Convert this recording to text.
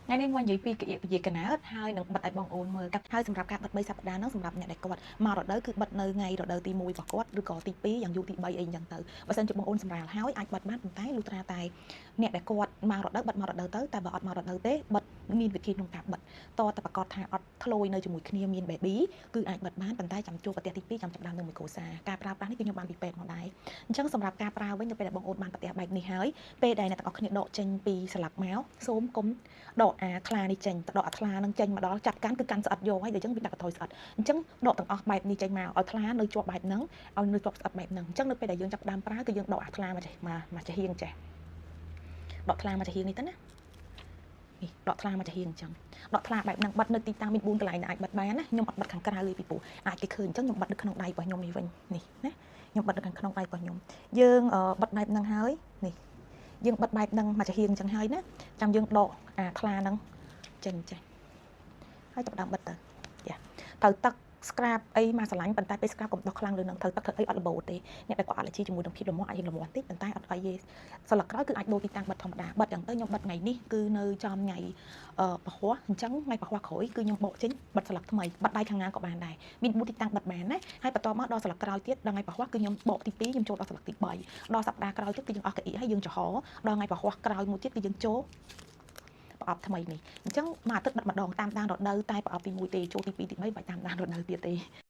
ថ្ងៃនេះមកនិយាយពីកៀកពជាកណើតហើយនឹងបិទឲ្យបងអូនមើលកាត់ហើយសម្រាប់ការបិទ3សប្តាហ៍ហ្នឹងសម្រាប់អ្នកដែលគាត់មករដូវគឺបិទនៅថ្ងៃរដូវទី1របស់គាត់ឬក៏ទី2យ៉ាងយូរទី3អីអញ្ចឹងទៅបើសិនជាបងអូនសម្រាលហើយអាចបិទបានប៉ុន្តែលុះត្រាតែអ្នកដែលគាត់មករដូវបិទមករដូវទៅតែបើអត់មករដូវទេបិទមានវិធីក្នុងការបិទតតែប្រកាសថាអត់ធ្លោយនៅជាមួយគ្នាមាន baby គឺអាចបិទបានប៉ុន្តែចាំជួបប្រទេសទី2ចាំចាប់ដើមនៅមួយគ្រួសារការប្រើប្រាស់នេះគឺខ្ញុំបានពីពេទ្យមកដែរអញ្ចឹងសម្រាប់ការប្រើវិញនៅពេលដែលបងអូនបានប្រទេសបែបនេះហើយពេលដែលអ្នកទាំងអស់គ្នាដកចេញពីស្លាកមកសូមកុំដកអាថ្លានេះចេញដកអាថ្លានឹងចេញមកដល់ចាប់កាន់គឺកាន់ស្អិតយកហើយដល់អញ្ចឹងវាដាក់កថយស្អិតអញ្ចឹងដកទាំងអស់បែបនេះចេញមកឲ្យថ្លានៅជាប់បែបហ្នឹងឲ្យនៅជាប់ស្អិតបែបហ្នឹងអញ្ចឹងនៅពេលដែលយើងចាប់ដើមប្រើគឺយើងដកអាថ្លាមកចេះមកមកចេះហៀងចេះដកថ្លាមកចេះហៀងនេះទៅណានេះដកថ្លាមកចាហៀងអញ្ចឹងដកថ្លាបែបហ្នឹងបិទនៅទីតាំងមាន4កន្លែងដែលអាចបិទបានណាខ្ញុំអត់បិទខាងក្រៅទេពីព្រោះអាចគេឃើញអញ្ចឹងខ្ញុំបិទនៅក្នុងដៃរបស់ខ្ញុំនេះវិញនេះណាខ្ញុំបិទនៅខាងក្នុងដៃរបស់ខ្ញុំយើងបិទបែបហ្នឹងហើយនេះយើងបិទបែបហ្នឹងមកចាហៀងអញ្ចឹងហើយណាចាំយើងដកអាថ្លាហ្នឹងចេញចេះហើយចាប់ដើមបិទទៅយ៉ាត្រូវទឹក scrub អីមកស្រឡាញ់ប៉ុន្តែពេល scrub កុំដោះខ្លាំងលើនឹងត្រូវទឹកត្រូវអីអត់របូតទេអ្នកដែលគាត់អាឡែជីជាមួយនឹងភាពរមាស់អាចរមាស់តិចប៉ុន្តែអត់អីទេសន្លឹកក្រោយគឺអាចដូរទីតាំងបិទធម្មតាបិទយ៉ាងទៅខ្ញុំបិទថ្ងៃនេះគឺនៅចំថ្ងៃអឺពហុអញ្ចឹងថ្ងៃពហុក្រោយគឺខ្ញុំបកចេញបិទស្លឹកថ្មីបិទដៃខាងណាក៏បានដែរមានមួយទីតាំងបិទបានណាហើយបន្ទាប់មកដល់ស្លឹកក្រោយទៀតដល់ថ្ងៃពហុគឺខ្ញុំបកទី2ខ្ញុំចូលដល់ស្លឹកទី3ដល់សប្តាហ៍ក្រោយទៀតគឺយើងអស់កៅអីហើយយើងចំហដល់ថ្ងៃពហុក្រោយមួយទៀតគឺយើងចូលប្រអប់ថ្មីនេះអញ្ចឹងមួយអាទិត្យបិទម្ដងតាមដានរដូវតែប្រអប់ទី1ទេចូលទី2ទី3បាច់តាមដានរដូវទៀតទេ។